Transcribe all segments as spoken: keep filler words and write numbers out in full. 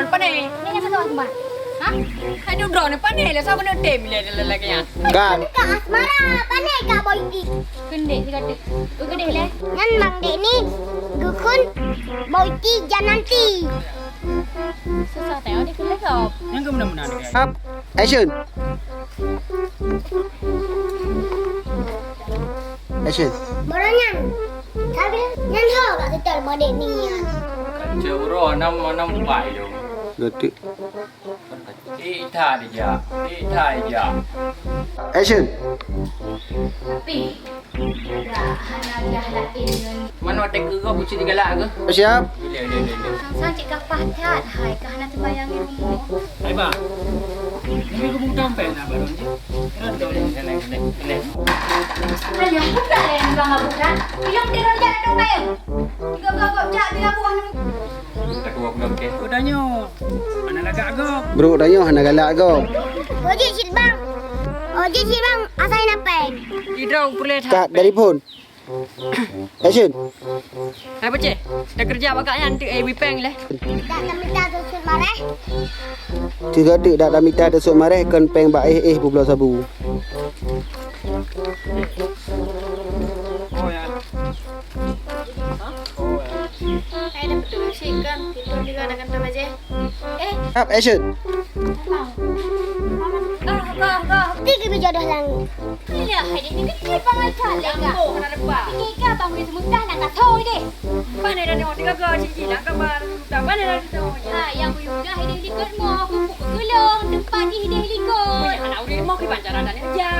Pane. Ni nyang kata Asmara. Ha? Hai duduk droe ni pane le, saboh neutem le, le, le, lagèe nyan. Kan. Kak Asmara, pane Kak Boy T. Kendek sigoe. Keudeh le. Nyan Bang Dek ni geukheun Boy T Jananti. Susah teuh dikheun lagèe. Nyang keumeuna-meuna ni. Up, action. Action. Baru nyan. Tapi nyan ho kat situ Bang Dek ni nyan. Cek uroe enam, enam empat itu. Betul. Tik tak dijak, tik tak dijak. Action. Tapi, dah, hana dah laén ngon. Mana otak keu kau, kucing digalak ke? Siap. Bila, bila, bila, bila. Sang-sang cit kapah that, hai, ka hana teubayang di rumoh. Hai, Bang. Ini aku buka sampai nak baru ni. Kena tu. Kena, kena, kena. Ayah, buka lah yang bilang buka. Bilang dia nak jalan dong, Bang. Tiga gagap jak bila buah ni. Ketua belum ke? Utanyoe. Hana lagak gob. Bro, tanyoe hana galak gob. Ojek cit bang. Ojek cit bang, asai na pèng. Idrong pulih. Cut dari phone. Action. Hai boceh, dah kerja bak kak nyan tu, eh, wipeng leh. Dak tamita teusut mareh. Tiga deuk dak tamita teusut mareh kon pèng bak eh, eh, bubloe sabu. Oh ya. Hai dah betul sih kan, itu juga dengan teman aja. Eh. Up, action. Abang. Abang. Abang. Abang. Tiga bijodoh langit. Iya, hai dia ni kecil banget kan. Yang boh kena rebah. Ini kan abang boleh sementah nak tak tahu deh. Mana dah tengok tiga gol cincin nak gambar. Tak mana dah tengok. Ha, yang buyudah ini likot mo, kumpul ke gelong, tempat ini likot. Punya anak urang mo kiban cara dan kerja.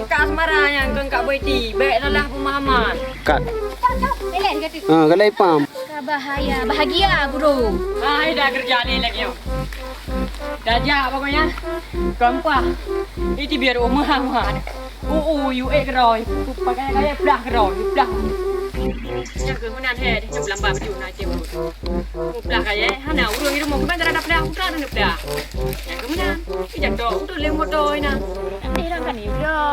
Kak Asmara yang kengkak boy ti, baik salah pemahaman. Cut. Tak, tak. Eleh kata. Ha, galai pam. Ka bahaya, bahagia, Guru. Hai, dah kerja ni lagi, yuk. Dah jak pokoknya. Keempat. Itu biar rumah amat. Oh, oh, you eh keroi. Pakai gaya pelah keroi, pelah. Yang kemudian, he, dia belambah baju nak cek. Oh, pelah gaya, hana urang di rumah, kemana ada pelah, bukan ada pelah. Yang kemudian, dia jatuh, untuk lem motor, nah. Nanti orang kan ni, bro.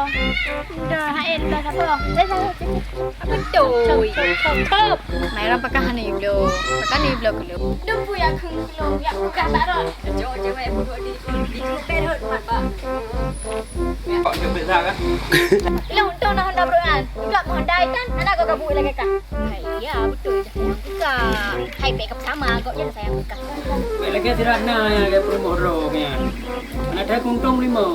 Dah, hai, dah, siapa? Dah, dah, dah. Apa tu? Cop, cop, cop, cop. Mai rang pakai hana iblo. Pakai hana iblo kelu. Dupu ya keng kelu. Ya udah tak rot. Jo cewek bodoh di di perut mat ba. Pak kepala kan? Ilong tu nah honda beruan. Juga mau honda kan? Anak kau kabur lagi kan? Hai, ya betul. Sayang buka. Hai pek sama kau je sayang buka. Lagi sirah na yang kayak promo ro kan. Anak dah kuntung lima.